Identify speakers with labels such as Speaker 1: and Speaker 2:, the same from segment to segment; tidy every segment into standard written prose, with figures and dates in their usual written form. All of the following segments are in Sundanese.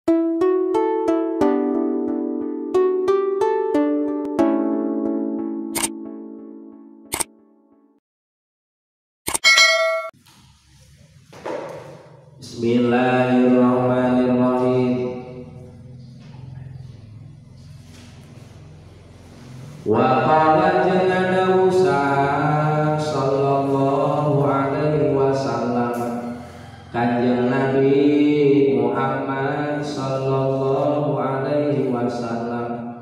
Speaker 1: Bismillahirrahmanirrahim. Wa qala jalla Musa sallallahu alaihi wasallam, Kanjeng Nabi Muhammad sallallahu alaihi wasallam.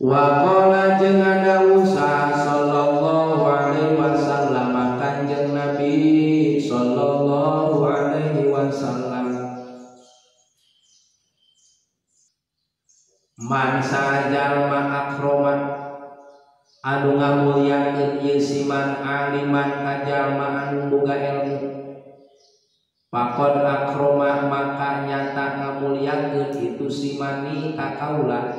Speaker 1: Wa qala jalla Musa sallallahu alaihi wasallam, Kanjeng Nabi sallallahu alaihi wasallam. Man sajalma akroma anu ngamulyakeun ieu siman aliman ka jalma anu boga ilmu, pakon akroma maka nyata ngamulyakeun itu simani ka kaula.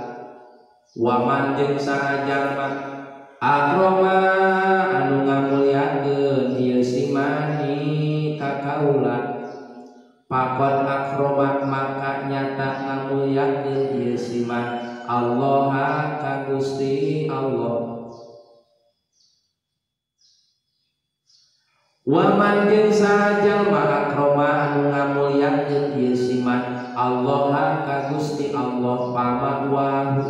Speaker 1: Wa man jeung sajalma akroma anu ngamulyakeun ieu simani ka kaula, pakon akroma maka nyata ngamulyakeun ieu siman Allah ka Gusti Allah. Wa man jeung sajalma akroma anu ngamulyakeun ieu siman Allah ka Gusti Allah, pamawahu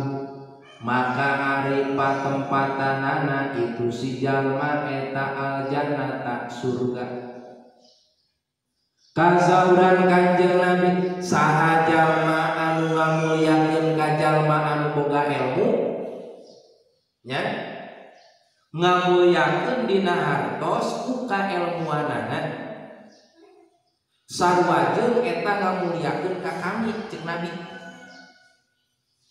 Speaker 1: maka ari patempatanana itu si jalma eta aljannata surga. Kasauran Kanjeng Nabi, saha jalma anu ngamulyakeun ka jalma anu boga ilmu nya, ngamulyakeun dina hartos ku kaelmuanana, sarua jeung eta ngamulyakeun ka kami ceuk Nabi.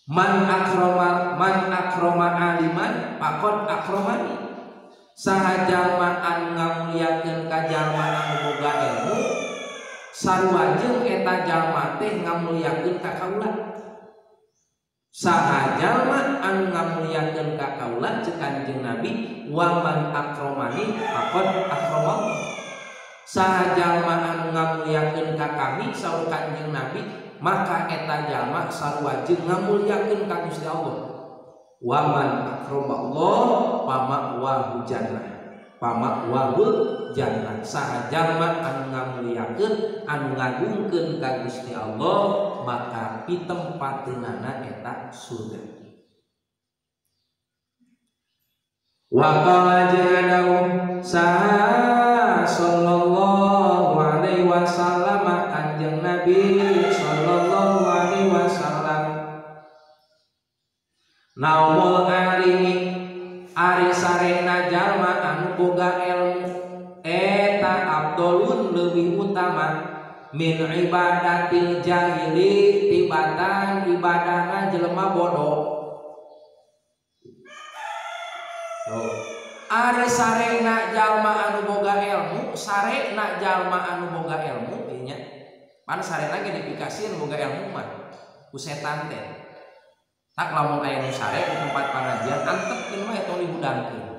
Speaker 1: Man akroma, man akroma aliman pakon akromani, saha jalma anu ngamulyakeun ka jalma anu boga ilmu, sarua jeung eta jalma teh ngamulyakeun ka kaula. Saha jalma anu ngamulyakeun ka kaula ceuk Kanjeng Nabi, wa man akromani faqad akramallah. Saha jalma anu ngamulyakeun ka kami saur Kanjeng Nabi, maka eta jalma sarua jeung ngamulyakeun ka Gusti Allah. Wa man akramallah fama'wahu jannah, pamakwahul jannah. Saha jalma anu ngamulyakeun anu ngagungkeun ka Gusti Allah, maka pitempateunana eta surga. Wa qala jalla saha sallallahu alaihi wasallam, Kanjeng Nabi sallallahu alaihi wasallam, naumul alimi ari sarena jalma anu boga ilmu eta abdolun leuwih utama min ibadatil jahili tibatan ibadahna jelema bodoh. Tuh. Ari sarena jalma anu boga ilmu, sarena jalma anu boga ilmu nya. Pan sarena ge dipikasieun boga ilmu mah ku setan teh. Tak lamun aya nu sare di tempat pangajian antepkeun mah tong dihudangkeun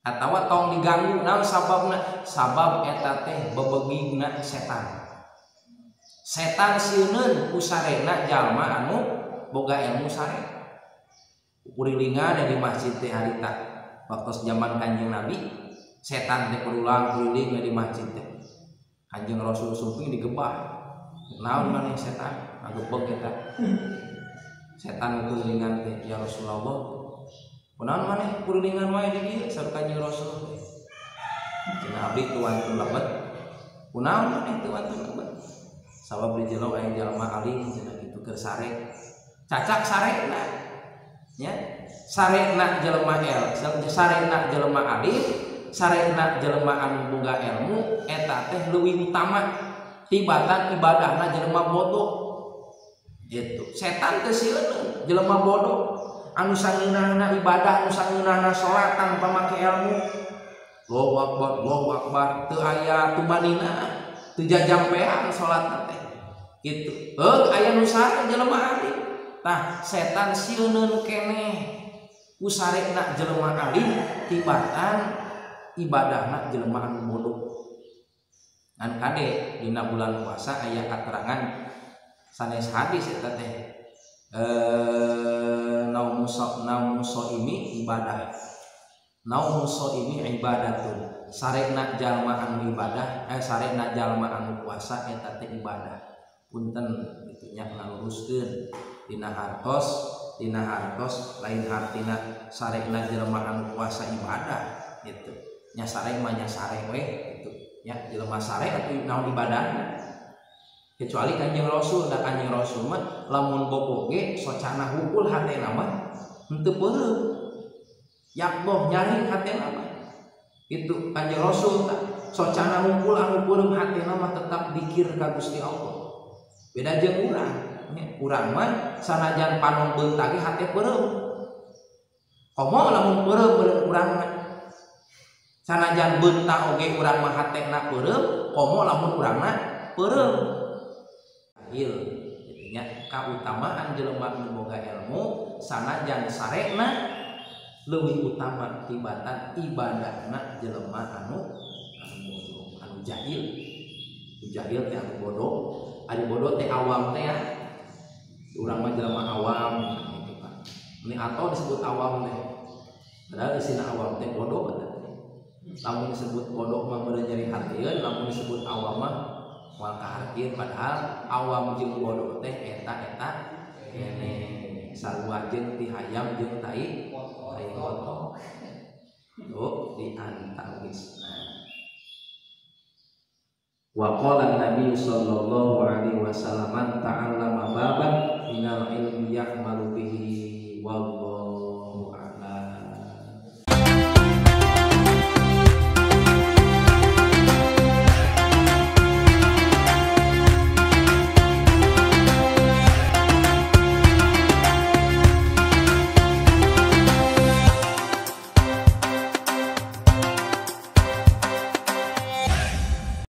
Speaker 1: atawa tong diganggu. Naon sababna? Sabab eta teh bebegigna setan. Setan sieuneun ku sarena jalma anu boga ilmu sare. Kurilingan di masjid teh harita waktu zaman Kanjeng Nabi, setan teh berulang keliling di masjid teh. Kanjeng Rasul sumping digebah. Naon maneh setan? Ngagebeg eta. Setan kulilingan teh, ya Rasulullah, kunaon maneh kulilingan wae di dieu saur Kanjeng Rasul teh. Cenah abdi teu wantun lebet. Kunaon maneh teu wantun lebet? Sabab di jero aya jalma alim cenah kitu keur sare. Cacak sarena nya, sarena jelema el, sarena jelema alim, sarena jelema anu boga ilmu eta teh leuwih utama tibatan ibadahna jelema bodoh. Gitu. Setan teh sieun jelema bodoh anu sangeunahna ibadah, anu sangeunahna salat tanpa make ilmu. Allahu akbar, Allahu akbar, teu aya tumanina, teu jajampean salatna teh. Gitu. Heuh aya nu sare jelema alim. Tah setan sieuneun keneh ku sarekna jelema alim tibatan ibadahna jelema anu bodoh. Ngan kade dina bulan puasa aya katerangan sanes hadis eta teh naumu shaimi ibadah. Naumu shaimi ibadatun. Sarena jalma anu ibadah, sarena jalma anu puasa eta teh ibadah. Punten kitu nya ngaluruskeun dina hartos lain hartina sarena jelema anu puasa ibadah gitu. Nya sare mah nya sare we gitu. Nya jelema sare atuh naon ibadahna. Kecuali Kanjeng Rasul, da Kanjeng Rasul mah lamun bobo ge socana hukul hatena mah henteu peureum. Yakboh nyaring hatena mah. Itu Kanjeng Rasul tah socana hukul anu peureum hatena mah tetap dikir ka Gusti Allah. Beda jeung urang. Urang mah sanajan panon beunta ge hate peureum. Komo lamun peureum beureum urang mah. Sanajan beunta oge urang mah hatena peureum, komo lamun urangna peureum. Jahil jadinya kautamaan jelema nu boga ilmu sanajan sarena leuwih utama tibatan ibadahna jelema anu bodoh, anu jahil. Jahil teh anu bodoh, ari bodoh teh awam teh ya. Urang mah jelema awam gitu kan. Ini atau disebut awam teh. Padahal isina awam teh bodoh teh. Lamun disebut bodoh mah meureun nyeri hatieun, lamun disebut awam mah moal kahartieun, padahal awam jeung bodoh teh eta-eta kene sarua jeung ti hayam jeung tai kotok. Tuh di antawisna. Wa qala Nabi sallallahu alaihi wasallam ta'allama baban minal ilmi ya'malu bihi wallahu